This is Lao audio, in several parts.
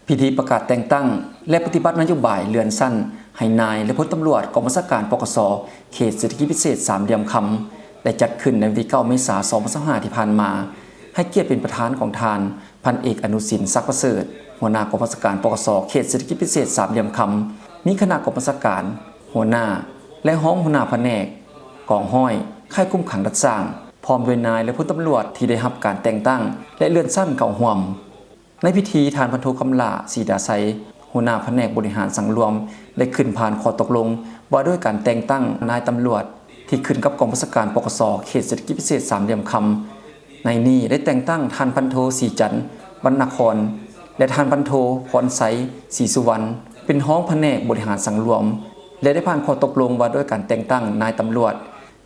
ພິທີປະກາດແຕ່ງຕັ້ງ ແລະ ປະຕິບັດນະໂຍບາຍເລື່ອນຊັ້ນໃຫ້ນາຍ ແລະ ພົນຕຳຫຼວດກອງບັນຊາການ ປກສ ເຂດເສດຖະກິດພິເສດສາມຫຼ່ຽມຄຳ ໄດ້ຈັດຂຶ້ນໃນວັນທີເກົ້າ ເມສາ ສອງພັນຊາວຫ້າ ທີ່ຜ່ານມາ, ໃຫ້ກຽດເປັນປະທານຂອງທ່ານ ພັນເອກ ອະນຸສິນ ສັກປະເສີດ, ຫົວໜ້າກອງບັນຊາການ ປກສ ເຂດເສດຖະກິດພິເສດສາມຫຼ່ຽມຄຳ, ມີຄະນະກອງບັນຊາການ, ຫົວໜ້າ ແລະ ຮອງຫົວໜ້າພະແນກ, ກອງຮ້ອຍ, ຄ້າຍຄຸມຂັງດັດສ້າງ, ພ້ອມດ້ວຍນາຍ ແລະ ພົນຕຳຫຼວດທີ່ໄດ້ຮັບການແຕ່ງຕັ້ງ ແລະ ເລື່ອນຊັ້ນເຂົ້າຮ່ວມ. ໃນພິທີ, ທ່ານ ພັນໂທ ຄຳຫຼ້າ ສີດາໄຊ, ຫົວໜ້າພະແນກບໍລິຫານສັງລວມ ໄດ້ຂຶ້ນຜ່ານຂໍ້ຕົກລົງວ່າດ້ວຍການແຕ່ງຕັ້ງນາຍຕຳຫຼວດ ທີ່ຂຶ້ນກັບກອງບັນຊາການ ປກສ ເຂດເສດຖະກິດພິເສດສາມຫຼ່ຽມຄຳ. ໃນນີ້ໄດ້ແຕ່ງຕັ້ງທ່ານ ພັນໂທ ສີຈັນ ວັນນະຄອນ ແລະ ທ່ານ ພັນໂທ ພອນໄຊ ສີສຸວັນ ເປັນຮອງພະແນກບໍລິຫານສັງລວມ ແລະ ໄດ້ຜ່ານຂໍ້ຕົກລົງວ່າດ້ວຍການແຕ່ງຕັ້ງນາຍຕຳຫຼວດ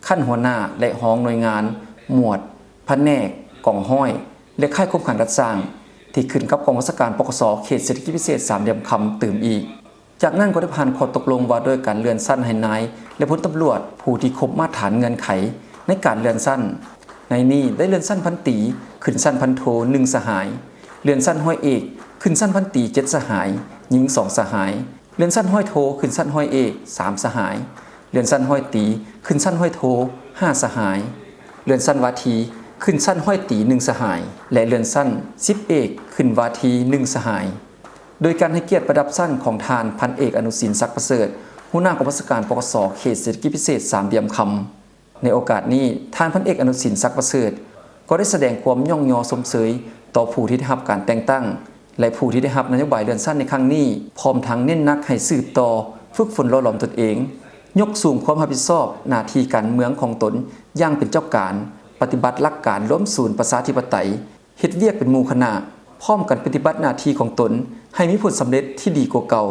ຂັ້ນຫົວໜ້າ ແລະ ຮອງໜ່ວຍງານ, ໝວດ, ພະແນກ, ກອງຮ້ອຍ ແລະ ຄ້າຍຄຸມຂັງດັດສ້າງ ທີ່ຂຶ້ນກັບກອງບັນຊາການ ປກສ ເຂດເສດຖະກິດພິເສດສາມຫຼ່ຽມຄຳຕື່ມອີກ. ຈາກນັ້ນກໍໄດ້ຜ່ານຂໍ້ຕົກລົງວ່າດ້ວຍການເລື່ອນຊັ້ນໃຫ້ນາຍ ແລະ ພົນຕຳຫຼວດຜູ້ທີ່ຄົບມາດຖານເງື່ອນໄຂໃນການເລື່ອນຊັ້ນ. ໃນນີ້ໄດ້ເລື່ອນຊັ້ນພັນຕີ ຂຶ້ນຊັ້ນພັນໂທ ໜຶ່ງ ສະຫາຍ, ເລື່ອນຊັ້ນຮ້ອຍເອກ ຂຶ້ນຊັ້ນພັນຕີ ເຈັດ ສະຫາຍ, ຍິງ ສອງ ສະຫາຍ, ເລື່ອນຊັ້ນຮ້ອຍໂທ ຂຶ້ນຊັ້ນຮ້ອຍເອກ ສາມ ສະຫາຍ, ເລື່ອນຊັ້ນຮ້ອຍຕີ ຂຶ້ນຊັ້ນຮ້ອຍໂທ ຫ້າ ສະຫາຍ, ເລື່ອນຊັ້ນວາທີ ຂຶ້ນຊັ້ນຮ້ອຍຕີ ໜຶ່ງ ສະຫາຍ ແລະ ເລື່ອນຊັ້ນສິບເອກ ຂຶ້ນວາທີ ໜຶ່ງ ສະຫາຍ. ໂດຍການໃຫ້ກຽດປະດັບຊັ້ນຂອງທ່ານ ພັນເອກ ອະນຸສິນ ສັກປະເສີດ, ຫົວໜ້າກອງບັນຊາການ ປກສ ເຂດເສດຖະກິດພິເສດສາມຫຼ່ຽມຄຳ. ໃນໂອກາດນີ້, ທ່ານ ພັນເອກ ອະນຸສິນ ສັກປະເສີດ ກໍໄດ້ສະແດງຄວາມຍ້ອງຍໍຊົມເຊີຍຕໍ່ຜູ້ທີ່ໄດ້ຮັບການແຕ່ງຕັ້ງ ແລະ ຜູ້ທີ່ໄດ້ຮັບນະໂຍບາຍເລື່ອນຊັ້ນໃນຄັ້ງນີ້, ພ້ອມທັງເນັ້ນໜັກໃຫ້ສືບຕໍ່ຝຶກຝົນຫຼໍ່ຫຼອມຕົນເອງ, ຍົກສູງຄວາມຮັບຜິດຊອບໜ້າທີ່ການເມືອງຂອງຕົນຢ່າງເປັນເຈົ້າການ, ປະຕິບັດຫຼັກການລວມສູນປະຊາທິປະໄຕ, ເຮັດວຽກເປັນໝູ່ຄະນະ, ພ້ອມກັນປະຕິບັດໜ້າທີ່ຂອງຕົນໃຫ້ມີຜົນສຳເລັດທີ່ດີກວ່າເກົ່າ.